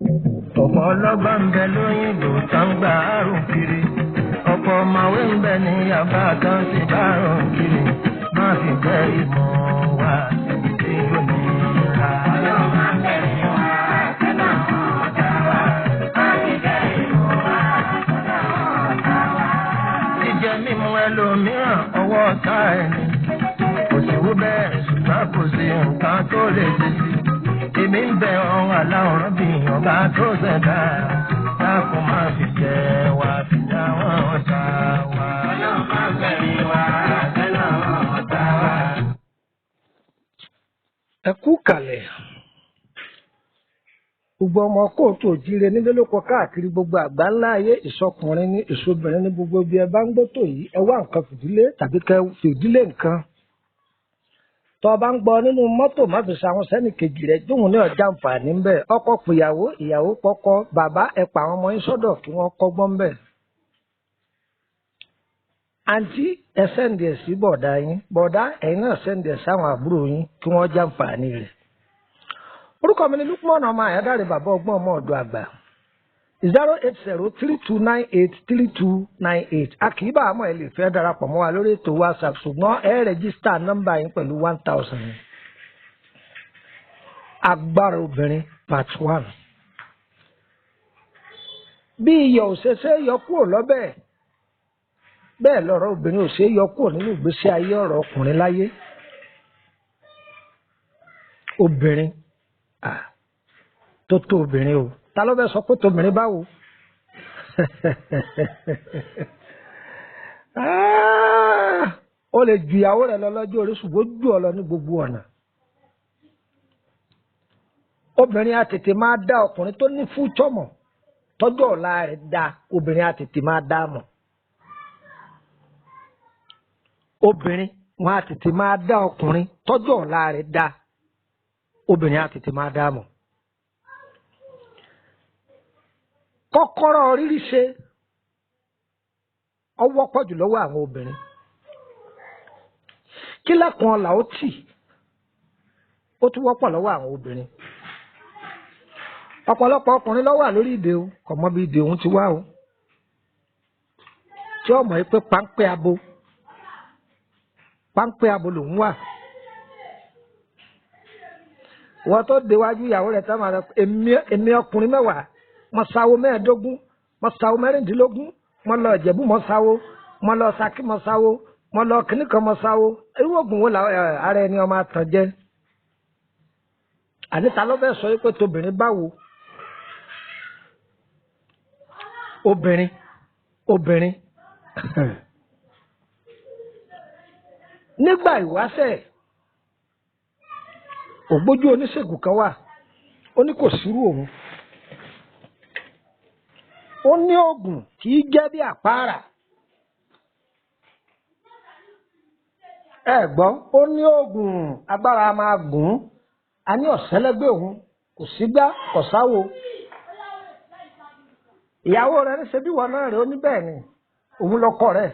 Ọ̀pọ̀ ọlọ́gbọ́n ń bẹ lóyìnbó tó ń gba àrùn kiri. Ọ̀pọ̀ ọ̀mọ̀wé ń bẹ ní Yaba tó ń sì bá àrùn kiri. Má fi jẹ́ ìmọ̀ wa tí ó nira. Ọlọ́run máa ń bẹ̀rẹ̀ wá sẹ́nà ọ̀tá wa. Má fi jẹ́ ìmọ̀ wa sẹ́nà ọ̀tá wa. Jíjẹ mímu ẹlòmíràn ọwọ́ ọ̀tá ẹni. Kò sí wú bẹ́ẹ̀ ṣùgbọ́n kò sí nǹkan tó lè ṣe sí. Èmi ń bẹ ọ̀hún aláwòrán bí ọba tó ṣẹ̀dá. Dákun máa fi jẹ wá fi dá wọn ọ̀tá wa. Ọlọ́run máa bẹ̀rẹ̀ wá sẹ́nà ọ̀tá wa. Ẹ kú kàlẹ̀. Gbogbo ọmọ kóòtù òjíire nílé lóko káàkiri gbogbo àgbá ńlá ayé, ìsọkùnrin ní ìsobìnrin ní gbogbo ibi ẹ bá ń gbótò yìí, ẹ wá nǹkan fìdílé tàbí kẹ fìdílé nǹkan. Tó o bá ń gbọ́ nínú mọ́tò, má fi ṣàwọn sẹ́nì kejì rẹ̀ jóun ní ọjà àǹfààní ń bẹ̀. Ọkọ pìyàwó, ìyàwó pọkọ, bàbá ẹ pa àwọn ọmọ yín sọ́dọ̀ kí wọ́n kọ́gbọ́n ń bẹ̀. Àǹtí, ẹ sẹ́ǹdì ẹ̀ sí bọ̀dá yín. Bọ̀dá, ẹ̀yin náà sẹ́ǹdì ẹ̀ sáwọn àbúrò yín kí wọ́n jàǹfààní rẹ̀. Orúkọ mi ni Lukman ọmọ Àyádáre, bàbá ọgbọ́n ọmọ ọ̀dọ̀ àgbà. 08032983298. A kì í bá àmọ́ ẹ lè fẹ́ darapọ̀ mọ́ wa lórí ètò WhatsApp, ṣùgbọ́n ẹ rẹ́gísítà nọ́mbà yín pẹ̀lú 1,000. Agbára obìnrin part 1. Bí iyọ̀ ò ṣe ṣe é yọ kúrò lọ́bẹ̀, bẹ́ẹ̀ lọ̀rọ̀ obìnrin ò ṣe é yọ kúrò nínú ìgbésí ayé ọ̀rọ̀ ọkùnrin láyé. Obìnrin tó tó obìnrin o, ta ló fẹ́ sọ pé tóbìnrin báwo? Ó lè ju ìyàwó rẹ̀ lọ lọ́jọ́ orí, ṣùgbọ́n ó jù ọ lọ ní gbogbo ọ̀nà. Obìnrin á tètè máa dá ọkùnrin tó ní fújọ́ mọ̀, tọ́jọ́ ọ̀la rẹ̀ dá, obìnrin á tètè máa dá mọ̀. Obìnrin wọn á tètè máa dá ọkùnrin tọ́jọ́ ọ̀la rẹ̀ dá, obìnrin á tètè máa dá mọ̀. Kọ́kọ́rọ́ rírí ṣe ọwọ́ pọ̀ jù lọ́wọ́ àwọn obìnrin. Kí lẹ́kùn ọ̀la ó tì, ó tún wọ́pọ̀ lọ́wọ́ àwọn obìnrin. Ọ̀pọ̀lọpọ̀ ọkùnrin ló wà lórí ìdè o, kò mọ bí ìdè òun ti wá o. Tí ọmọ yìí pé páńpẹ́ abo, páńpẹ́ abo lòún wà. Wọ́n tó déwájú ìyàwó rẹ̀ tá máa rẹ, èmi ọkùnrin 10, mo sáwó 15, mo sáwó 16, mo lọ Ìjẹ̀bú mo sáwó, mo lọ Ṣakí mo sáwó, mo lọ kìnnìkan mo sáwó. Irú oògùn wo ara ẹni ọmọ àtàn jẹ? Àní ta ló fẹ́ sọ pé tóbìnrin báwo? Obìnrin, obìnrin. Nígbà ìwáṣẹ̀, ògbójú oníṣègùn kan wà, ó ní kò sírú òun. Ó ní oògùn kì í jẹ́ bí àpáàrà. Ẹ gbọ́, ó ní oògùn agbára máa gùn ún. A ní ọ̀sẹ́lẹ́gbẹ̀ òun, kò sígbá, kò sáwo. Ìyàwó rẹ̀ ní ṣebí wọn náà rẹ̀, ó ní bẹ́ẹ̀ ni, òun lọkọ rẹ̀.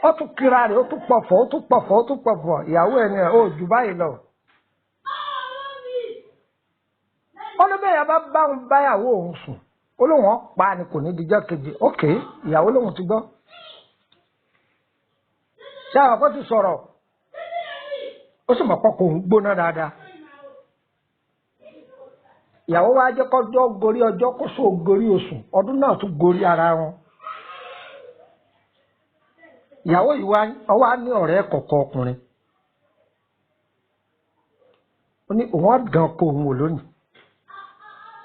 Ó tún kira rẹ̀, ó tún pọ̀fọ̀, ó tún pọ̀fọ̀, ó tún pọ̀fọ̀. Ìyàwó ẹ̀ ni ó jù báyìí lọ. Ó ní bẹ́ẹ̀ yà bá bá òun báyàwó òun sùn, ó lóun ó pa ni kò ní dijọ́ kejì. Ókè, ìyàwó lóun ti gbọ́. Ṣé àwọn kan ti sọ̀rọ̀? Ó sì mọ̀ pọ́kọ òun gbóná dáadáa. Ìyàwó wa jẹ́ kọjọ́ gorí ọjọ́, kóṣù gorí oṣù, ọdún náà tún gorí ara wọn. Ìyàwó yìí wá ní ọ̀rẹ́ kọ̀ọ̀kan ọkùnrin. Ó ní òun ọ̀dàn kó òun wò lónìí.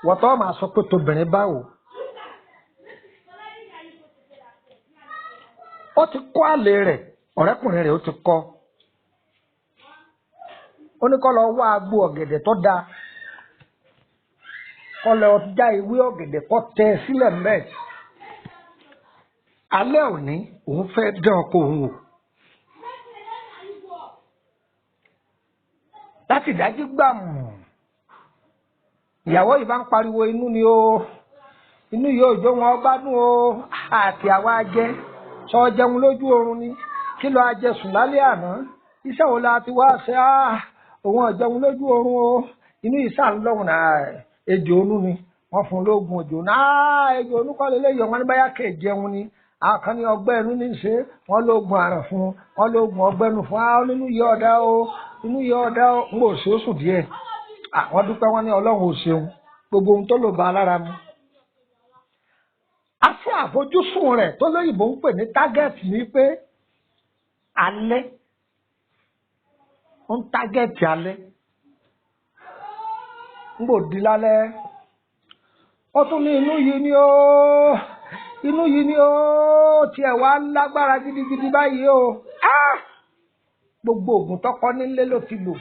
Wọ́n tọ́ máa sọ pé tóbìnrin báwo. Ó ti kọ́ àlè rẹ̀, ọ̀rẹ́kùnrin rẹ̀ ó ti kọ́. Ó ní kó lọ wá agbo ọ̀gẹ̀dẹ̀ tó dáa. Kó lọ já ewé ọ̀gẹ̀dẹ̀ kó tẹ sílẹ̀ mẹ́ẹ̀. Alẹ́ òní, òun fẹ́ dán ọkọ òun wò. Láti ìdájí gbàmù, ìyàwó yìí bá ń pariwo inú ni o, inú yóò jó wọn gbádùn o, àti àwa jẹ, sọ jẹun lójú oorun ni, kí ló ajẹ sùn lálẹ́ àná, iṣẹ́ wo la ti wá ṣe? Á òun ò jẹun lójú oorun o, inú yìí sàn lọ́hùn náà. Ejò onú ni wọ́n fún lóògùn ejò náà. Ejò onú kọ́ lélẹ́yìí, wọ́n ní báyà kè jẹun ni. Àwọn kan ní ọgbẹ́ inú ní í ṣe, wọ́n lóògùn àrùn fún, wọ́n lóògùn ọgbẹ́ inú fún. Nínú yẹ ọ̀dá o, inú yẹ ọ̀dá o. Ń bò ṣe ó sùn díẹ̀. Àwọn dúpẹ́, wọ́n ní Ọlọ́run ò ṣeun, gbogbo ohun tó lò bá lára mu. Àti àfojúsùn rẹ̀ tó lóyìnbó ń pè ní tágẹ́ẹ̀tì ni pé alẹ́ ń tágẹ́ẹ̀tì alẹ́ ń bò di lálẹ́. Ó tún ní inú yìí ni ó, inú yìí ni ó tiẹ̀ wá lágbára gidigidi báyìí o. Gbogbo oògùn tọkọ nílé ló ti lò.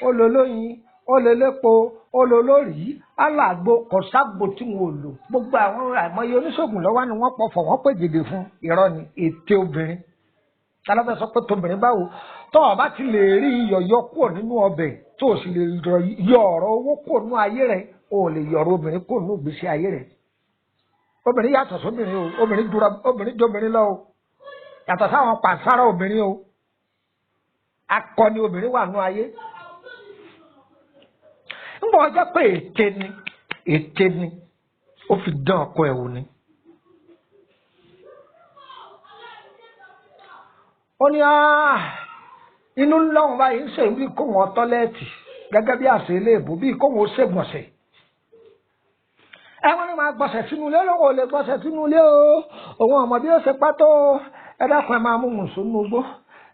Ó lò lóyin, ó lò lépo, ó lò lórí aláàgbo, kò ságbo tí wọn ò lò. Gbogbo àwọn àìmọye oníṣègùn lọ́wọ́ ni wọ́n pọ̀fọ̀, wọ́n pè jèdè fún. Irọ́ ni, ète obìnrin. Tálọ́fẹ́ sọ pé tóbìnrin báwo tó o bá ti lè rí iyọ̀ yọ kúrò nínú ọbẹ̀, tó o sì lè yọ ọ̀rọ̀ owó kúrò nínú ayé rẹ̀, o lè yọ̀rọ̀ obìnrin kúrò nínú ìgbésí ayé rẹ̀. Obìnrin yàtọ̀ sóbìnrin o, obìnrin dúra, obìnrin jóbìnrin lọ o, yàtọ̀ sáwọn pàṣárà obìnrin o. Akọni obìnrin wà nínú ayé. Ń bọ̀ ọjọ́ pé ète ni, ète ni ó fi dán ọkọ ẹ̀ wò ni. Ó ní inú ńlọ́run báyìí ń ṣe bí kó wọn tọ́lẹ́ẹ̀tì gẹ́gẹ́ bí àṣẹ ilé ìbò, bí kó wọn ṣègbọ̀nsẹ̀. Ẹ wọ́n ní máa gbọ̀nsẹ̀ sínú ilé, lóun ò lè gbọ̀nsẹ̀ sínú ilé o, òun ọmọ bí ó ṣe pátó. Ẹ dákun, ẹ máa mú mùsùn nínú igbó,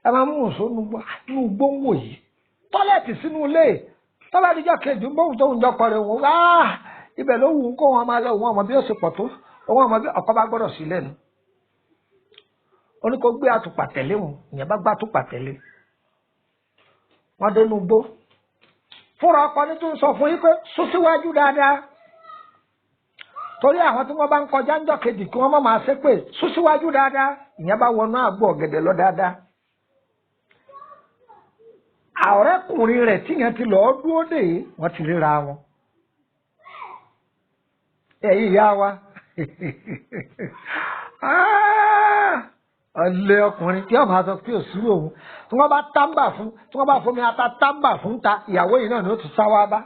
ẹ máa mú mùsùn nínú igbó, nínú igbó ń wò yìí tọ́lẹ́ẹ̀tì sínú ilé. Tọ́lá díjọ́ kejì ń bóun tóun jọkọ rẹ̀ òun wá ibẹ̀ ló wù ú kó wọn máa lọ. Òun ọmọ bí ó ṣe pọ̀ tó, òun ọmọ bí ọkọ bá gbọ́dọ̀ sí lẹ́nu. Ó ní kó gbé àtùpà tẹ̀lé òun. Ìyẹn bá gbá àtùpà tẹ̀lé wọn dénú gbó. Fúnra ọkọ ní tó ń sọ fún yín pé sún síwájú dáadáa, torí àwọn tí wọ́n bá ń kọjá ńjọ́ kejì kí wọ́n má máa ṣépè. Sún síwájú dáadáa. Ìyẹn bá wọnú àgbo ọ̀gẹ̀dẹ̀ lọ dáadáa. Ọ̀rẹ́kùnrin rẹ̀ tíyẹn ti lọ́ọ́ dúró dè, wọ́n ti ríra wọn. Ẹ̀yin ìyá wa, ọ̀lẹ ọkùnrin tí ọmọ sọ pé òsúrò òun, tí wọ́n bá tábà fún, tí wọ́n bá fomi ata tábà fún ta, ìyàwó yìí náà ni ó ti sá wá bá.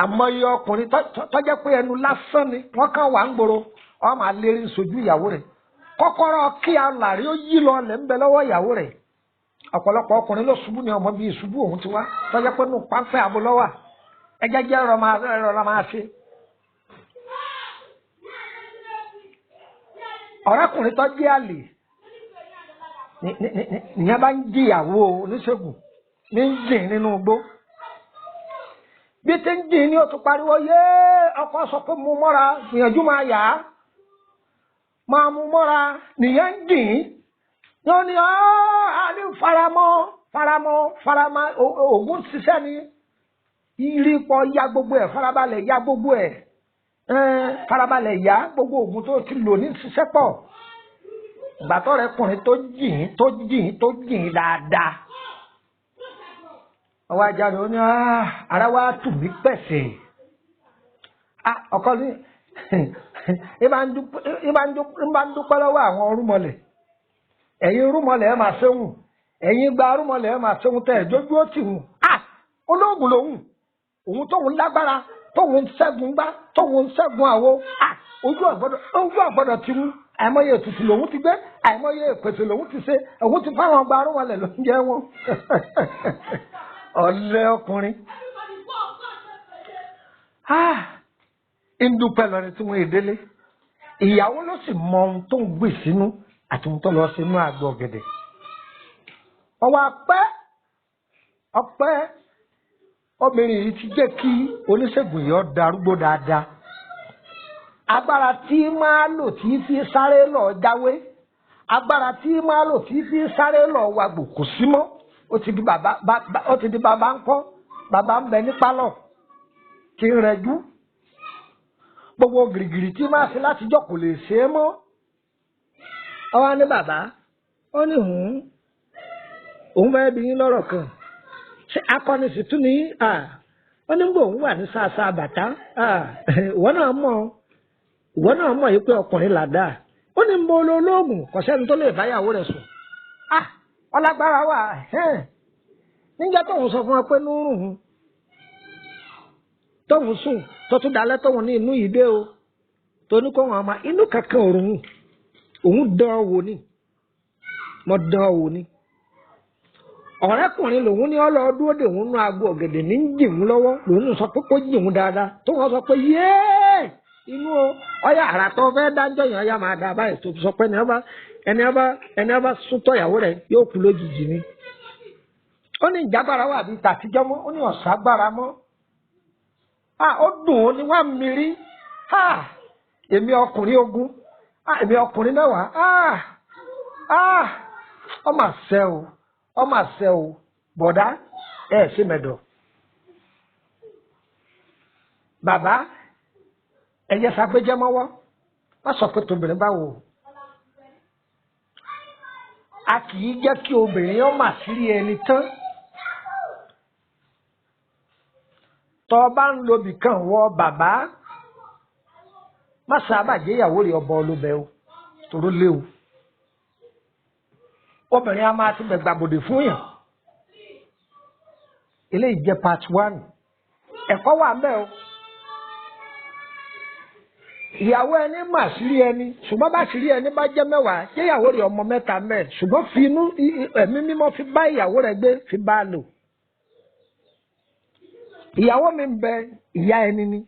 Àmọ́ iye ọkùnrin tó jẹ́ pé ẹnu lásán ni wọ́n kàn wà ń gbòòrò, wọ́n máa lérí sojú ìyàwó rẹ̀. Kọ́kọ́rọ́ kí alàrí ó yí lọ lẹ̀ ń bẹ lọ́wọ́ ìyàwó rẹ̀. Ọ̀pọ̀lọpọ̀ ọkùnrin ló ṣubú ní ọmọ bíi ìṣubú òun ti wá, tó jẹ́ pé nù páńpẹ́ abolọ́wà ẹjẹ́ jẹ́ ẹ̀rọ máa ṣe. Ọ̀rẹ́kùnrin tó jẹ́ àlè nìyẹn bá ń jìyàwó oníṣègùn ní ń jìn nínú igbó. Bí ti ń jìn ní ó tún pariwo yé. Ọkọ sọ pé mú mọ́ra, gbìyànjú máa yà á, máa mú mọ́ra. Nìyẹn ń jìn yóò ní àní faramọ́ faramọ́ faramọ́, ògùn ṣiṣẹ́ ni ìrìpọ̀ ya gbogbo ẹ̀, farabalẹ̀ ya gbogbo ẹ̀, farabalẹ̀ ya gbogbo ògùn tó ti lò ní ṣiṣẹ́ pọ̀. Ìgbàtọ́ rẹ̀ kùnrin tó jìn tó jìn tó jìn dáadáa, ọwọ́ ajá ni ó ní ara wa tù mí pẹ̀sẹ̀. Ọkọ ní ẹ máa ń dúpẹ́ lọ́wọ́ àwọn rúmọlẹ̀. Ẹ̀yin rúmọlẹ̀ ẹ máa ṣéwùn, ẹ̀yin gba rúmọlẹ̀ ẹ máa ṣéwùn tẹ̀ ẹ̀jọ́jú ó tì wùn. Olóògùn lòun, òun tóun lágbára, tóun ṣẹ́gun gbá, tóun ṣẹ́gun àwo. Ojú ọ̀gbọ́dọ̀ ti mú. Àìmọye ètùtù lòun ti gbé, àìmọye ìpèsè lòun ti ṣe, òun ti fáwọn ọgbà arúnwalẹ̀ ló ń jẹ wọn. Ọ̀lẹ ọkùnrin ń dúpẹ́ lọ ní tí wọ́n délé. Ìyàwó ló sì mọ ohun tó ń gbè sínú àti ohun tó lọ sínú àgbo ọ̀gẹ̀dẹ̀. Ọwọ́ apẹ́ ọpẹ́ obìnrin yìí ti jẹ́ kí oníṣègùn yìí ó darúgbó dáadáa. Agbára tí máa lò tí fi sáré lọ jáwé, agbára tí máa lò tí fi sáré lọ wàgbò kò sí mọ́. Ó ti di bàbá, ó ti di bàbá ńkọ́, bàbá ń bẹ ní pálọ̀ tí ń rẹjú. Gbogbo gìrìgìrì tí máa ṣe látijọ́ kò lè ṣe é mọ́. Ó wá ní bàbá, ó ní hùn òun fẹ́ bi yín lọ́rọ̀ kan. Ṣé akọni sì tún ní? Ó ní gbòòun wà ní ṣáṣá bàtà. Ìwọ náà mọ̀, ìwọ náà mọ̀ yìí pé ọkùnrin làdá. Ó ní mo lo olóògùn, kò sẹ́ni tó lè báyàwó rẹ̀ sùn. Ọlágbára wà. Níjẹ́ tóun sọ fún wa pé nírùn Tóun sùn tó tún dalẹ́ tóun ní inú yìí dé o, tó ní kó wọn ọmọ inú kankan òrùn òun dán wò ni, mo dán wò ni. Ọ̀rẹ́kùnrin lòun ní ọlọ́ọ̀dún òde òun nú aago ọ̀gẹ̀dẹ̀ ní ń jìun lọ́wọ́, lòun sọ pé kó jìun dáadáa, tó wọ́n sọ pé yéé inú o, ọyá àrà tó fẹ́ dájọ́ yẹn ọyá máa dá báyìí, tó sọ pé ẹni ọba súntọ́ ìyàwó rẹ̀ yóò kú lójijì ni. Ó ní ìjágbára wà bíi tàtijọ́ mọ́, ó ní ọ̀ságbára mọ́. Ó dùn ó ní wá mi rí, èmi ọkùnrin ogun, èmi ọkùnrin mẹ́wàá, ọmọ àṣẹ o, ọmọ àṣẹ o, bọ̀dá ẹ̀ ṣe mẹ̀dọ̀. Bàbá ẹ̀yẹ ṣàgbéjẹ́ mọ́wọ́, má sọ pé tobìnrin báwo. A kì í jẹ́ kí obìnrin ó mà sírí ẹni tán. Tọ́ bá ń lo ibìkan wọ bàbá, má sábà jẹ́ ìyàwó rẹ̀ ọba olóbẹ̀ o, toró léwu. Obìnrin a máa ti bẹ̀ gbàbọ̀dè fún yàn. Eléyìí jẹ́ part 1. Ẹ̀kọ́ wà ńbẹ̀ o. Ìyàwó ẹni mà sírí ẹni, ṣùgbọ́n bá sírí ẹni bá jẹ́ mẹ́wàá, jẹ́ ìyàwó rẹ̀ ọmọ mẹ́ta mẹ́rin, ṣùgbọ́n fi inú ẹ̀mí mímọ́ fi bá ìyàwó rẹ̀ gbé, fi bá a lò. Ìyàwó mi ń bẹ, ìyá ẹni ni.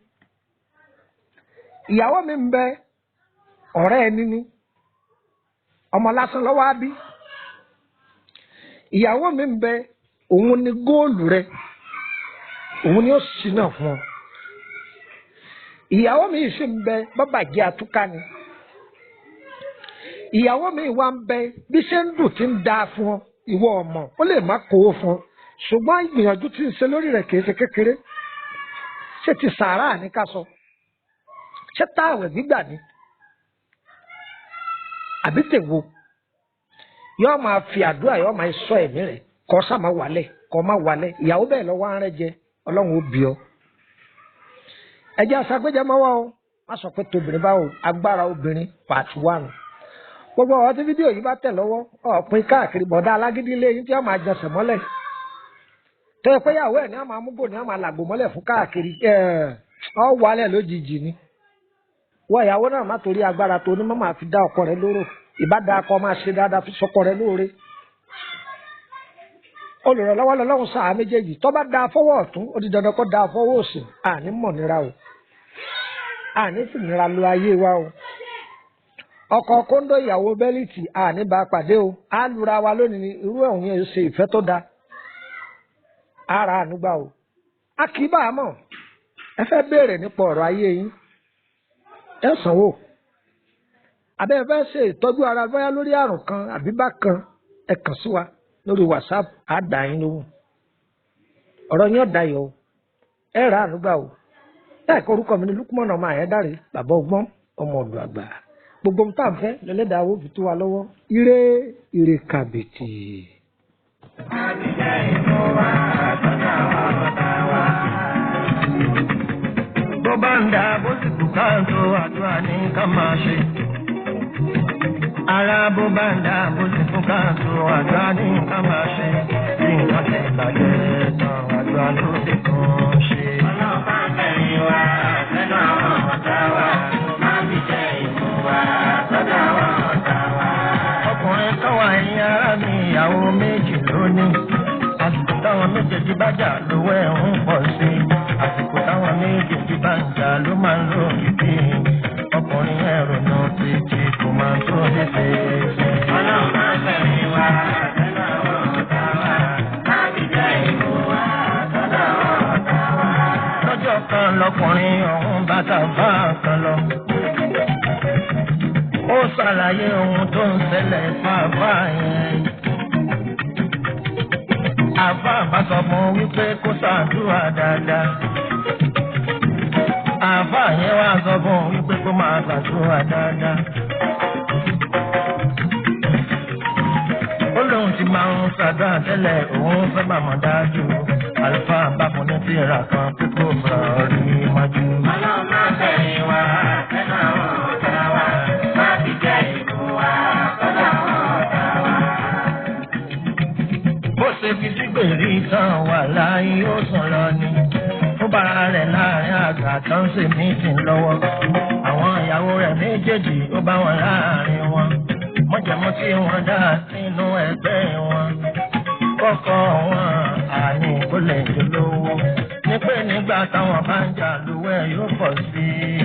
Ìyàwó mi ń bẹ, ọ̀rẹ́ ẹni ni. Ọmọ lásán lọ́wọ́ á bí. Ìyàwó mi ń bẹ, òun ni góòlù rẹ, òun ni ó sì náà fún ọ. Ìyàwó mi sì ń bẹ, bàbá jẹ́ àtúkà ni. Ìyàwó mi wá ń bẹ, bí ṣe ń dùn tí ń da fún ọ, ìwọ ọmọ, ó lè má kówó fún ọ, ṣùgbọ́n ìgbìyànjú tí ń ṣe lórí rẹ̀ kìí ṣe kékeré. Ṣé ti sàárà ní ká sọ? Ṣé táàwẹ̀ gbígbà ni? Àbí tèwo? Yóò máa fi àdúrà, yóò máa sọ ẹ̀mí rẹ̀, kọ́ sá máa wálẹ̀, kọ́ máa wálẹ̀. Ìyàwó bẹ́ẹ̀ lọ́wọ́ arẹ́ jẹ, Ọlọ́run ó bí ọ. Ẹjẹ́ aṣàgbéjẹ́ mọ́wọ́ o, má sọ pé tobìnrin báwo, agbára obìnrin part 1. Gbogbo ọ̀rọ̀ tí fídíò yìí bá tẹ̀ lọ́wọ́, ọ̀pin káàkiri bọ̀dá alágídí ilé yín tí wọ́n máa jẹsẹ̀ mọ́lẹ̀. Tó yẹ pé ìyàwó ẹ̀ ní wọ́n máa múgò ní wọ́n máa làgbò mọ́lẹ̀ fún káàkiri, ọ̀ wálẹ̀ lójijì ni. Wọ ìyàwó náà má torí agbára tó ní má máa fi dá ọkọ rẹ lóró. Ìbá da akọ máa ṣe dáadáa fi sọkọ rẹ lóore. Olùrànlọ́wọ́ lọ́lọ́run sáà méjèèjì, tó bá da fọwọ́ ọ̀tún, ó di dandan kó da fọwọ́ òsì. Àní mọ̀ nira o, àní sì nira lo ayé wa o. Ọkọ kóńdó ìyàwó bẹ́líìtì àní bá a pàdé o. Á lura wa lónìí ni irú ẹ̀hún yẹn ṣe ìfẹ́ tó da. Ara ànúgbà o. A kì í bá a mọ̀. Ẹ fẹ́ béèrè nípa ọ̀rọ̀ ayé yín. Ẹ sanwó. Àbẹ́ ẹ fẹ́ ṣe ìtọ́jú ara bóyá lórí àrùn kan àbí bákan, ẹ kàn sí wa lórí WhatsApp, á dà yín lóhùn. Ọ̀rọ̀ yín ọ̀dà yọ̀ o. Ẹ rà ànúgbà o. Láìka orúkọ mi ní Lukman ọmọ Àyẹ́dàrè, bàbá ọgbọ́n, ọmọ ọ̀dọ̀ àgbà. Gbogbo ohun tá à ń fẹ́ lẹ́lẹ́dàá owó fi tó wa lọ́wọ́. Ire ire kàbìtì. Bó bá ń da bó sì kú káàtó, àdúrà ní ká máa ṣe. Ara bó bá ń da bó sì kú káàtó, àdúrà ní ká máa ṣe. Bí nǹkan ti bàjẹ́ tán, àdúrà ló sì tún ṣe. Ọlọ́pàá tẹ̀lé wa sẹ́nu àwọn ọ̀tá wa, má fi jẹ́ ìmú wa sọ́dọ̀ àwọn ọ̀tá wa. Ọkùnrin kan wà ní ara mi, ìyàwó méjì lónìí. Àsìkò táwọn méjèèjì bá jà lówó ẹ̀ ń pọ̀ sí i. Àsìkò táwọn méjèèjì bá ń jà ló máa ń lò ìdí. Ọkùnrin yẹn ronú títí kò máa tó lè ṣe é ṣe. Ọlọ́pàá tẹ̀lé wa sẹ́nu àwọn ọ̀tá wa, má fi jẹ́ ìmú wa sọ́dọ̀ àwọn ọ̀tá wa. Lọ́jọ́ kan lọkùnrin ọ̀hún bàtà bá kan lọ. Ó ṣàlàyé ohun tó ń ṣẹlẹ̀ fáfá yẹn. Àfáà bá sọ fún wípé kó ṣàdúrà dáadáa. Àfáà yẹn wá sọ fún wípé kó máa ṣàdúrà dáadáa. Ó lóun ti máa ń ṣàdúrà tẹ́lẹ̀, òun fẹ́ màmá dájú. Àlùfáà bá fún ní tírà kan pé kó máa rí májú. Ọlọ́pàá tẹ̀lé wa sẹ́nu àwọn ọ̀tá wa, má fi jẹ́ ìmú wa sọ́dọ̀ àwọn ọ̀tá wa. Bó ṣe fi sígbèrè tán wà láyé ó sùn lọ ni. Ó bára rẹ̀ láàrin àgbà tó ń ṣe mítìn lọ́wọ́. Àwọn ìyàwó rẹ̀ méjèèjì ó bá wọn láàrin wọn. Mọ̀jẹ̀mú tí wọ́n dá sínú ẹgbẹ́ wọn. Kọ́kọ́ wọn àní kó lè jólówó. Ní pé nígbà táwọn bá ń jà lówó ẹ̀ yóò pọ̀ sí i.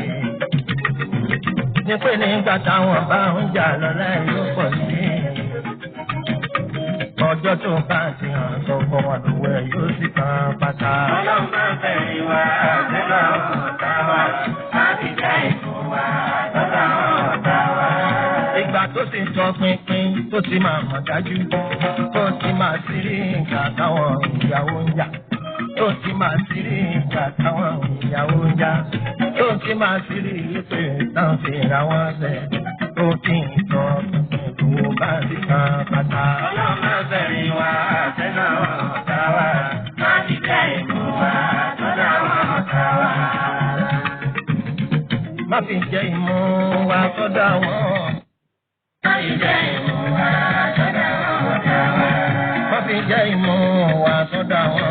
Ní pé nígbà táwọn bá ń jà lọ́lá ẹ̀ yóò pọ̀ sí i. Ọjọ́ tó bá ti hàn sọ́kọ́ wọn lówó ẹ̀ yóò sì tán pátá. Ọlọ́run máa fẹ̀yìn wá sẹ́nu àwọn ọ̀tá wa. Má fi jẹ́ ìmú wa sọ́dọ̀ àwọn ọ̀tá wa. Ìgbà tó ti sọ pinpin tó ti máa mọ̀ dájú tó ti máa ti rí nǹkan táwọn ìyàwó ń jà tó ti máa ti rí nǹkan táwọn ìyàwó ń jà tó ti máa ti rí ìpè tán fi ra wọn lẹ̀ tó ti ń sọ pinpin tó bá ti kan pátá. Ọlọ́run máa fẹ̀yìn wá sẹ́nu àwọn ọ̀tá wa. Má fi jẹ́ ìmú wa sọ́dọ̀ àwọn ọ̀tá wa. Má fi jẹ́ ìmú wa sọ́dọ̀ àwọn. Má fi jẹ́ ìmú wa sọ́dọ̀ àwọn ọ̀tá wa. Má fi jẹ́ ìmú wa sọ́dọ̀ àwọn.